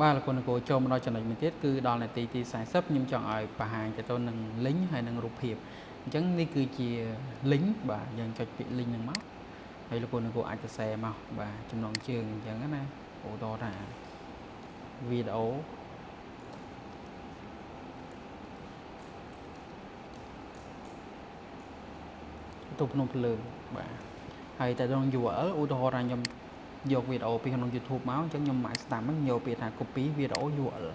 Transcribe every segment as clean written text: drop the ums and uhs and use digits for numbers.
បាទលោកគ្រូចូលមកដល់ចំណុចមួយទៀតគឺដល់នាទីទី40ខ្ញុំចង់ឲ្យបង្ហាញទៅនឹង link ហើយនឹងរូបភាពអញ្ចឹងនេះគឺជា link បាទយើងចុចពាក្យ link ហ្នឹងមកហើយលោកគ្រូអាចសរសេរមកបាទចំណងជើងអញ្ចឹងណាឧទាហរណ៍ថាវីដេអូទូភ្នំភ្លើងបាទហើយតែក្នុង URL ឧទាហរណ៍ថាខ្ញុំយកវីដេអូពីក្នុង YouTube មកអញ្ចឹងខ្ញុំមកស្ដាំហ្នឹងយកពាក្យថា copy video URL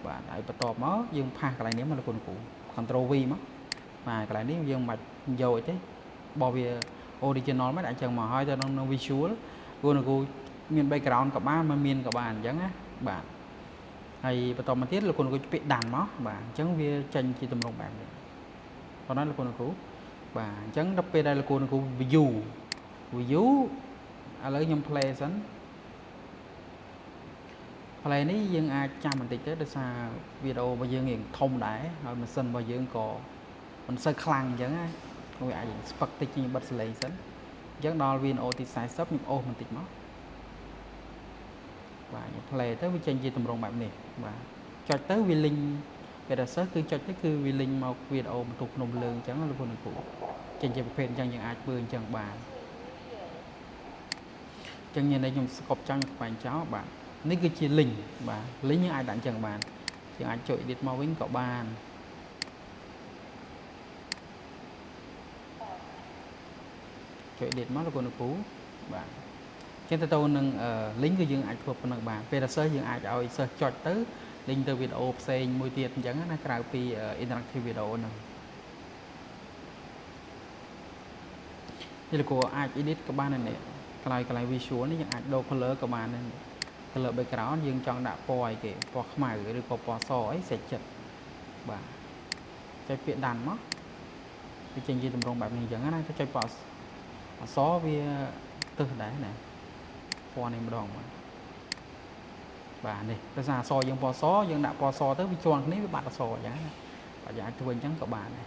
បាទហើយបន្ទាប់មកយើងផាសកន្លែងនេះមកលោកគ្រូ Ctrl V មកបាទកន្លែងនេះយើងមិនបាច់យកអីទេបោះវា original មិនអញ្ចឹងមកហើយទៅក្នុង visual គ្រូគ្រូមាន background ក៏បានមិនមានក៏បានអញ្ចឹងណាបាទហើយបន្តមកទៀតលោកគ្រូពាក្យដានមកបាទអញ្ចឹងវាចេញជាទម្រង់បែបនេះប៉ុណ្ណាលោកគ្រូបាទអញ្ចឹងដល់ពេលដែលលោកគ្រូ view view ឥឡូវខ្ញុំ play សិន play នេះយើងអាចចាំបន្តិចទៅដោយសារវីដេអូរបស់យើងរៀងធំដែរហើយម៉ាស៊ីនរបស់យើងក៏មិនសូវខ្លាំងអញ្ចឹងណាវាអាចស្ពឹកតិចខ្ញុំបិទសលេងសិនអញ្ចឹងដល់វីដេអូទី40ខ្ញុំអូសបន្តិចមកបាទខ្ញុំ play ទៅវាចេញជាទម្រង់បែបនេះបាទចុចទៅវា link ពេលដែលសិស្សគឺចុចទៅគឺវា link មកវីដេអូបន្ទុកភ្នំលើងអញ្ចឹងលោកគ្រូចេញជាប្រភេទអញ្ចឹងយើងអាចធ្វើអញ្ចឹងបានចឹងញ៉ែនេះខ្ញុំស្កប់ចង់ខ្វែងចោលបាទនេះគឺជា link បាទ link យើងអាចដាក់អញ្ចឹងបានយើងអាចចុច edit មកវិញក៏បានចុច edit មកលោកគ្រូបាទចឹងទៅនឹង link គឺយើងអាចធ្វើប៉ុណ្ណឹងបានពេលដែលសិស្សយើងអាចឲ្យសិស្សចុចទៅ link ទៅវីដេអូផ្សេងមួយទៀតអញ្ចឹងណាក្រៅពី interactive video ហ្នឹងនេះលោកគ្រូអាច edit ក៏បានដែរនេះកន្លែង visual នេះយើងអាចដូរ color ក៏បានដែរ color background យើងចង់ដាក់ពណ៌អីគេពណ៌ខ្មៅឬក៏ពណ៌សអីស្រេចចិត្តបាទចុចពាក្យដានមកវាចេញជាទម្រង់បែបនេះអញ្ចឹងណាចុចពណ៌អក្សរវាទឹះដែរណាពណ៌នេះម្ដងបាទបាទនេះដោយសារអក្សរយើងពណ៌សយើងដាក់ពណ៌សទៅវាជាន់គ្នាវាបាត់អក្សរអញ្ចឹងណាបាទយើងអាចធ្វើអញ្ចឹងក៏បានដែរ